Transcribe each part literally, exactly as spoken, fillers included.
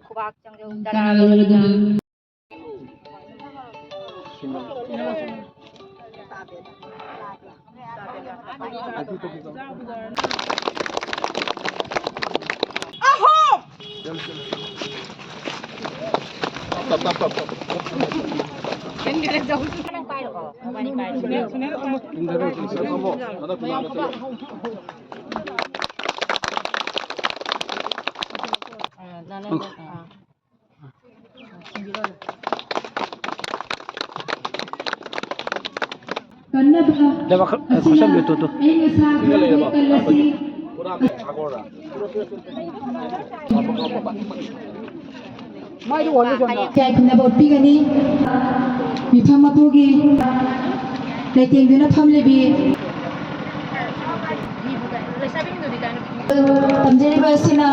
ꯈꯨꯕꯥꯛ ꯆꯪꯖꯧ ꯇꯔꯥ ꯂꯣꯜꯂꯒ꯫ ꯑꯍꯨꯝ! ꯀꯟꯅꯕ ꯂꯩꯕꯥꯛ ꯈꯔ ꯑꯁꯤꯅ ꯈꯨꯠꯁꯝ ꯂꯦꯞꯇꯣ ꯇꯨ꯫ ꯑꯏꯪ ꯑꯁꯥꯒꯤ ꯀꯜ ꯑꯁꯤ ꯌꯥꯏꯐꯅꯕ ꯎꯠꯄꯤꯒꯅꯤ꯫ ꯃꯤꯐꯝ ꯃꯄꯨꯒꯤ ꯂꯩꯇꯦꯡꯗꯨꯅ ꯐꯝꯂꯤꯕꯤ ꯇꯝꯖꯔꯤꯕ ꯑꯁꯤꯅ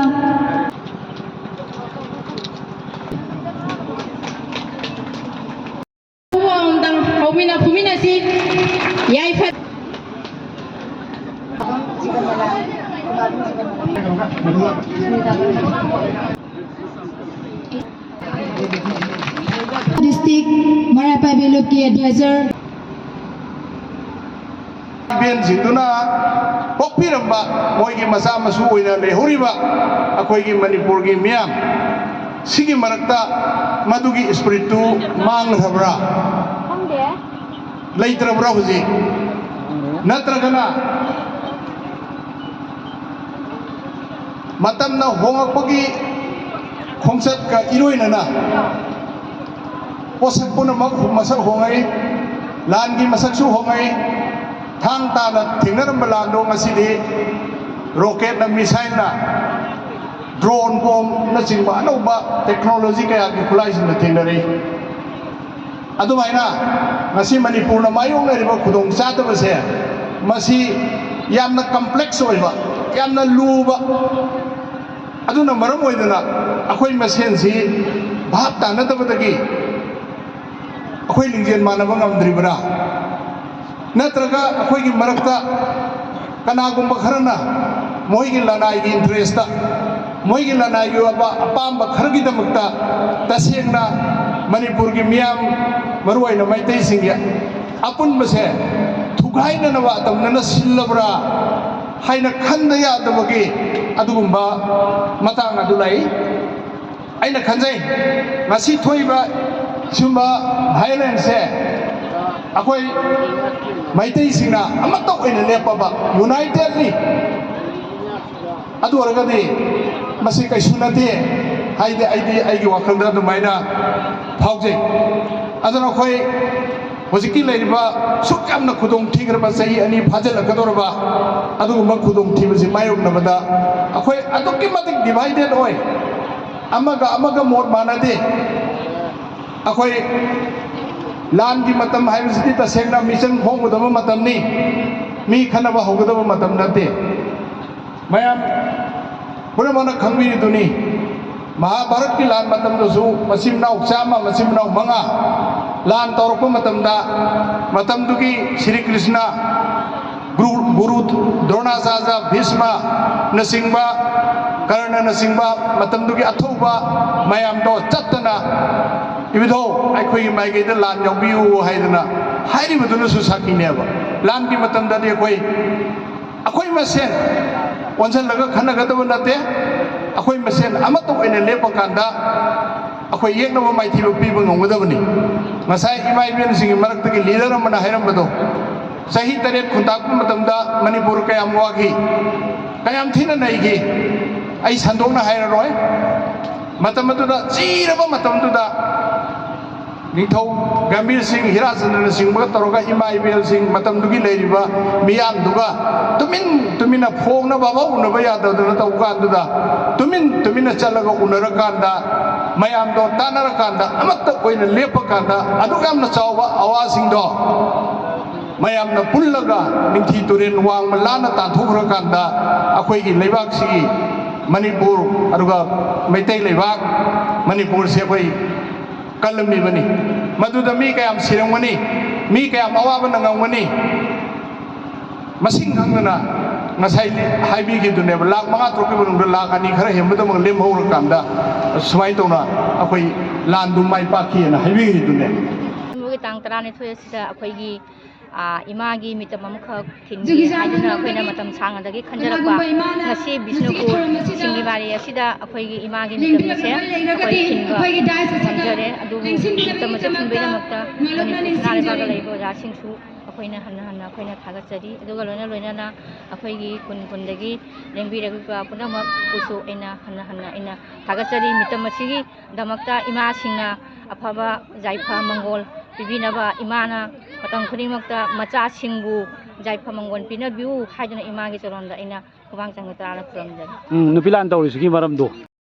ꯍꯧꯃꯤꯟꯅ ꯐꯨꯃꯤꯟꯅꯁꯤ꯫ ꯌꯥꯏꯐ District ꯃꯔꯥꯄꯥꯏꯕꯤ ꯂꯨꯞꯀꯤ advisor꯫ ꯏꯕꯦꯟꯁꯤꯡꯗꯨꯅ ꯄꯣꯛꯄꯤꯔꯝꯕ ꯃꯣꯏꯒꯤ ꯃꯆꯥ ꯃꯁꯨ ꯑꯣꯏꯅ ꯂꯩꯍꯧꯔꯤꯕ ꯑꯩꯈꯣꯏꯒꯤ ꯃꯅꯤꯄꯨꯔꯒꯤ ꯃꯤꯌꯥꯝ ꯁꯤꯒꯤ ꯃꯔꯛꯇ ꯃꯗꯨꯒꯤ spirit ꯇꯨ ꯃꯥꯡꯈ꯭ꯔꯕ꯭ꯔꯥ? ꯂꯩꯇ꯭ꯔꯕ꯭ꯔꯥ ꯍꯧꯖꯤꯛ? ꯅꯠꯇ꯭ꯔꯒꯅ ꯃꯇꯝꯅ ꯍꯣꯡꯂꯛꯄꯒꯤ ꯈꯣꯡꯆꯠꯀ ꯏꯔꯣꯏꯅꯅ ꯄꯣꯠꯁꯛ ꯄꯨꯝꯅꯃꯛ ꯃꯁꯛ ꯍꯣꯡꯂꯛꯏ, ꯂꯥꯟꯒꯤ ꯃꯁꯛꯁꯨ ꯍꯣꯡꯂꯛꯏ꯫ ꯊꯥꯡ ꯇꯥꯅ ꯊꯦꯡꯅꯔꯝꯕ ꯂꯥꯟꯗꯣ ꯉꯁꯤꯗꯤ rocket ꯅ, missile ꯅ, drone bomb ꯅꯆꯤꯡꯕ ꯑꯅꯧꯕ technology ꯀꯌꯥꯒꯤ ꯈꯨꯠꯂꯥꯏꯁꯤꯡꯅ ꯊꯦꯡꯅꯔꯛꯏ꯫ ꯑꯗꯨꯃꯥꯏꯅ ꯉꯁꯤ ꯃꯅꯤꯄꯨꯔꯅ ꯃꯥꯌꯣꯛꯅꯔꯤꯕ ꯈꯨꯗꯣꯡ ꯆꯥꯗꯕꯁꯦ, ꯃꯁꯤ ꯌꯥꯝꯅ complex ꯑꯣꯏꯕ, ꯌꯥꯝꯅ ꯂꯨꯕ, ꯑꯗꯨꯅ ꯃꯔꯝ ꯑꯣꯏꯗꯅ ꯑꯩꯈꯣꯏ ꯃꯁꯦꯟꯁꯤ ꯚꯥꯞ ꯇꯥꯅꯗꯕꯗꯒꯤ ꯑꯩꯈꯣꯏ ꯂꯤꯡꯖꯦꯜ ꯃꯥꯟꯅꯕ ꯉꯝꯗ꯭ꯔꯤꯕ꯭ꯔꯥ? ꯅꯠꯇ꯭ꯔꯒ ꯑꯩꯈꯣꯏꯒꯤ ꯃꯔꯛꯇ ꯀꯅꯥꯒꯨꯝꯕ ꯈꯔꯅ ꯃꯣꯏꯒꯤ ꯂꯅꯥꯏꯒꯤ interest ꯇ ꯃꯣꯏꯒꯤ ꯂꯅꯥꯏꯒꯤ ꯑꯣꯏꯕ ꯑꯄꯥꯝꯕ ꯈꯔꯒꯤꯗꯃꯛꯇ ꯇꯁꯦꯡꯅ ꯃꯅꯤꯄꯨꯔꯒꯤ ꯃꯤꯌꯥꯝ, ꯃꯔꯨꯑꯣꯏꯅ ꯃꯩꯇꯩꯁꯤꯡꯒꯤ ꯑꯄꯨꯟꯕꯁꯦ ꯊꯨꯒꯥꯏꯅꯅꯕ ꯑꯇꯝꯅꯅ ꯁꯤꯜꯂꯕ꯭ꯔꯥ ꯍꯥꯏꯅ ꯈꯟꯗ ꯌꯥꯗꯕꯒꯤ ꯑꯗꯨꯒꯨꯝꯕ ꯃꯇꯥꯡ ꯑꯗꯨ ꯂꯩ꯫ ꯑꯩꯅ ꯈꯟꯖꯩ, ꯉꯁꯤ ꯊꯣꯛꯏꯕ ꯁꯤꯒꯨꯝꯕ violence ꯁꯦ ꯑꯩꯈꯣꯏ ꯃꯩꯇꯩꯁꯤꯡꯅ ꯑꯃꯠꯇ ꯑꯣꯏꯅ ꯂꯦꯞꯄꯕ, unitedly, ꯑꯗꯨ ꯑꯣꯏꯔꯒꯗꯤ ꯃꯁꯤ ꯀꯩꯁꯨ ꯅꯠꯇꯦ ꯍꯥꯏꯗꯤ ꯑꯩꯗꯤ ꯑꯩꯒꯤ ꯋꯥꯈꯜꯗ ꯑꯗꯨꯃꯥꯏꯅ ꯐꯥꯎꯖꯩ꯫ ꯑꯗꯨꯅ ꯑꯩꯈꯣꯏ ꯍꯧꯖꯤꯛꯀꯤ ꯂꯩꯔꯤꯕ ꯁꯨꯛ ꯌꯥꯝꯅ ꯈꯨꯗꯣꯡ ꯊꯤꯈ꯭ꯔꯕ ꯆꯍꯤ ꯑꯅꯤ ꯐꯥꯖꯤꯜꯂꯛꯀꯗꯧꯔꯕ ꯑꯗꯨꯒꯨꯝꯕ ꯈꯨꯗꯣꯡꯊꯤꯕꯁꯤ ꯃꯥꯌꯣꯛꯅꯕꯗ ꯑꯩꯈꯣꯏ ꯑꯗꯨꯛꯀꯤ ꯃꯇꯤꯛ divided ꯑꯣꯏ꯫ ꯑꯃꯒ ꯑꯃꯒ ꯃꯣꯠ ꯃꯥꯟꯅꯗꯦ꯫ ꯑꯩꯈꯣꯏ ꯂꯥꯟꯒꯤ ꯃꯇꯝ ꯍꯥꯏꯕꯁꯤꯗꯤ ꯇꯁꯦꯡꯅ ꯃꯤꯆꯪ ꯈꯣꯝꯒꯗꯕ ꯃꯇꯝꯅꯤ, ꯃꯤ ꯈꯠꯅꯕ ꯍꯧꯒꯗꯕ ꯃꯇꯝ ꯅꯠꯇꯦ꯫ ꯃꯌꯥꯝ ꯄꯨꯝꯅꯃꯛꯅ ꯈꯪꯕꯤꯔꯤꯗꯨꯅꯤ, ꯃꯍꯥꯚꯥꯔꯠꯀꯤ ꯂꯥꯟ ꯃꯇꯝꯗꯁꯨ ꯃꯆꯤꯟ ꯃꯅꯥꯎ ꯆꯥꯝꯃ, ꯃꯆꯤꯟ ꯃꯅꯥꯎ ꯃꯉꯥ ꯂꯥꯟ ꯇꯧꯔꯛꯄ ꯃꯇꯝꯗ, ꯃꯇꯝꯗꯨꯒꯤ ꯁ꯭ꯔꯤ ꯀ꯭ꯔꯤꯁꯅ, ꯒꯨꯔꯨ, ꯒꯨꯔꯨ ꯗ꯭ꯔꯣꯅꯥꯆꯥꯔ꯭ꯌ, ꯚꯤꯁꯃꯅꯆꯤꯡꯕ, ꯀꯔꯅꯅꯆꯤꯡꯕ ꯃꯇꯝꯗꯨꯒꯤ ꯑꯊꯧꯕ ꯃꯌꯥꯝꯗꯣ ꯆꯠꯇꯅ, "ꯏꯕꯨꯙꯧ, ꯑꯩꯈꯣꯏꯒꯤ ꯃꯥꯏꯀꯩꯗ ꯂꯥꯟ ꯌꯥꯎꯕꯤꯌꯨ" ꯍꯥꯏꯗꯅ ꯍꯥꯏꯔꯤꯕꯗꯨꯅꯁꯨ ꯁꯥꯈꯤꯅꯦꯕ꯫ ꯂꯥꯟꯒꯤ ꯃꯇꯝꯗꯗꯤ ꯑꯩꯈꯣꯏ ꯑꯩꯈꯣꯏ ꯃꯁꯦꯟ ꯑꯣꯟꯁꯤꯜꯂꯒ ꯈꯟꯅꯒꯗꯕ ꯅꯠꯇꯦ꯫ ꯑꯩꯈꯣꯏ ꯃꯁꯦꯟ ꯑꯃꯠꯇ ꯑꯣꯏꯅ ꯂꯦꯞꯄꯀꯥꯟꯗ ꯑꯩꯈꯣꯏ ꯌꯦꯛꯅꯕ ꯃꯥꯏꯊꯤꯕ ꯄꯤꯕ ꯉꯝꯒꯗꯕꯅꯤ꯫ ꯉꯁꯥꯏ ꯏꯃꯥ ꯏꯕꯦꯟꯁꯤꯡꯒꯤ ꯃꯔꯛꯇꯒꯤ ꯂꯤꯗꯔ ꯑꯃꯅ ꯍꯥꯏꯔꯝꯕꯗꯣ, ꯆꯍꯤ ꯇꯔꯦꯠ ꯈꯨꯟꯇꯥꯛꯄ ꯃꯇꯝꯗ ꯃꯅꯤꯄꯨꯔ ꯀꯌꯥꯝ ꯋꯥꯈꯤ, ꯀꯌꯥꯝ ꯊꯤꯅ ꯅꯩꯈꯤ, ꯑꯩ ꯁꯟꯗꯣꯛꯅ ꯍꯥꯏꯔꯔꯣꯏ꯫ ꯃꯇꯝ ꯑꯗꯨꯗ ꯆꯤꯔꯕ ꯃꯇꯝꯗꯨꯗ ꯅꯤꯡꯊꯧ ꯒꯝꯚꯤꯔ ꯁꯤꯡ, ꯍꯤꯔꯥꯆꯟꯗ꯭ꯔꯅꯆꯤꯡꯕꯒ ꯇꯧꯔꯒ ꯏꯃꯥ ꯏꯕꯦꯜꯁꯤꯡ, ꯃꯇꯝꯗꯨꯒꯤ ꯂꯩꯔꯤꯕ ꯃꯤꯌꯥꯝꯗꯨꯒ ꯇꯨꯃꯤꯟ ꯇꯨꯃꯤꯟꯅ ꯐꯣꯡꯅꯕ ꯑꯃ ꯎꯅꯕ ꯌꯥꯗꯗꯅ ꯇꯧꯕ ꯀꯥꯟꯗꯨꯗ, ꯇꯨꯃꯤꯟ ꯇꯨꯃꯤꯟꯅ ꯆꯠꯂꯒ ꯎꯅꯔꯀꯥꯟꯗ, ꯃꯌꯥꯝꯗꯣ ꯇꯥꯟꯅꯔꯀꯥꯟꯗ, ꯑꯃꯠꯇ ꯑꯣꯏꯅ ꯂꯦꯞꯄꯀꯥꯟꯗ, ꯑꯗꯨꯛ ꯌꯥꯝꯅ ꯆꯥꯎꯕ ꯑꯋꯥꯁꯤꯡꯗꯣ ꯃꯌꯥꯝꯅ ꯄꯨꯜꯂꯒ ꯅꯤꯡꯊꯤ ꯇꯨꯔꯦꯜ ꯋꯥꯡꯃ ꯂꯥꯟꯅ ꯇꯥꯟꯊꯣꯛꯈ꯭ꯔꯀꯥꯟꯗ, ꯑꯩꯈꯣꯏꯒꯤ ꯂꯩꯕꯥꯛꯁꯤꯒꯤ ꯃꯅꯤꯄꯨꯔ, ꯑꯗꯨꯒ ꯃꯩꯇꯩ ꯂꯩꯕꯥꯛ ꯃꯅꯤꯄꯨꯔꯁꯦ ꯑꯩꯈꯣꯏ ꯀꯜꯂꯝꯃꯤꯕꯅꯤ꯫ ꯃꯗꯨꯗ ꯃꯤ ꯀꯌꯥꯝ ꯁꯤꯔꯝꯒꯅꯤ, ꯃꯤ ꯀꯌꯥꯝ ꯑꯋꯥꯕ ꯅꯪꯉꯝꯒꯅꯤ, ꯃꯁꯤꯡ ꯈꯪꯗꯅ ꯉꯁꯥꯏꯗꯤ ꯍꯥꯏꯕꯤꯈꯤꯗꯨꯅꯦꯕ, ꯂꯥꯛ ꯃꯉꯥ ꯇꯔꯨꯛꯀꯤ ꯃꯅꯨꯡꯗ ꯂꯥꯛ ꯑꯅꯤ ꯈꯔ ꯍꯦꯟꯕꯗꯃꯛ ꯂꯦꯝꯍꯧꯔꯀꯥꯟꯗ ꯁꯨꯃꯥꯏꯅ ꯇꯧꯅ ꯑꯩꯈꯣꯏ ꯂꯥꯟꯗꯨ ꯃꯥꯏ ꯄꯥꯛꯈꯤꯑꯅ ꯍꯥꯏꯕꯤꯈꯤꯗꯨꯅꯦ꯫ ꯃꯣꯏꯒꯤ ꯇꯥꯡ ꯇꯔꯥꯅꯤꯊꯣꯏ ꯑꯁꯤꯗ ꯑꯩꯈꯣꯏꯒꯤ, ꯑꯥ, ꯏꯃꯥꯒꯤ ꯃꯤꯇꯝ ꯑꯃꯈꯛ ꯊꯤꯟꯒꯦ ꯍꯥꯏꯗꯨꯅ ꯑꯩꯈꯣꯏꯅ ꯃꯇꯝ ꯁꯥꯡꯅꯗꯒꯤ ꯈꯟꯖꯔꯛꯄ꯫ ꯉꯁꯤ ꯕꯤꯁꯅꯨꯄꯨꯔ ꯁꯤꯡꯒꯤꯕꯥꯔꯤ ꯑꯁꯤꯗ ꯑꯩꯈꯣꯏꯒꯤ ꯏꯃꯥꯒꯤ ꯃꯤꯇꯝ ꯑꯁꯦ ꯑꯩꯈꯣꯏ ꯊꯤꯟꯕ ꯉꯝꯖꯔꯦ꯫ ꯑꯗꯨꯕꯨ ꯃꯤꯇꯝ ꯑꯁꯦ ꯊꯤꯟꯕꯒꯤꯗꯃꯛꯇ ꯃꯅꯤꯄꯨꯔ ꯁꯅꯥ ꯂꯩꯕꯥꯛꯇ ꯂꯩꯕ ꯑꯣꯖꯥꯁꯤꯡꯁꯨ ꯑꯩꯈꯣꯏꯅ ꯍꯟꯅ ꯍꯟꯅ ꯑꯩꯈꯣꯏꯅ ꯊꯥꯒꯠꯆꯔꯤ꯫ ꯑꯗꯨꯒ ꯂꯣꯏꯅ ꯂꯣꯏꯅꯅ ꯑꯩꯈꯣꯏꯒꯤ ꯈꯨꯟ ꯈꯨꯟꯗꯒꯤ ꯂꯦꯡꯕꯤꯔꯛꯂꯤꯕ ꯄꯨꯝꯅꯃꯛꯄꯨꯁꯨ ꯑꯩꯅ ꯍꯟꯅ ꯍꯟꯅ ꯑꯩꯅ ꯊꯥꯒꯠꯆꯔꯤ꯫ ꯃꯤꯇꯝ ꯑꯁꯤꯒꯤꯗꯃꯛꯇ ꯏꯃꯥꯁꯤꯡꯅ ꯑꯐꯕ ꯌꯥꯏꯐ ꯃꯪꯒꯣꯜ ꯄꯤꯕꯤꯅꯕ, ꯏꯃꯥꯅ ꯃꯇꯝ ꯈꯨꯗꯤꯡꯃꯛꯇ ꯃꯆꯥꯁꯤꯡꯕꯨ ꯌꯥꯏꯐ ꯃꯪꯒꯣꯜ ꯄꯤꯅꯕꯤꯌꯨ ꯍꯥꯏꯗꯨꯅ ꯏꯃꯥꯒꯤ ꯆꯔꯣꯟꯗ ꯑꯩꯅ ꯈꯨꯕꯥꯛ ꯆꯪꯒ ꯇꯔꯥꯅ ꯈꯨꯔꯨꯝꯖꯔꯤ꯫ ꯎꯝ, ꯅꯨꯄꯤ ꯂꯥꯟ ꯇꯧꯔꯤꯁꯤꯒꯤ ꯃꯔꯝꯗꯣ?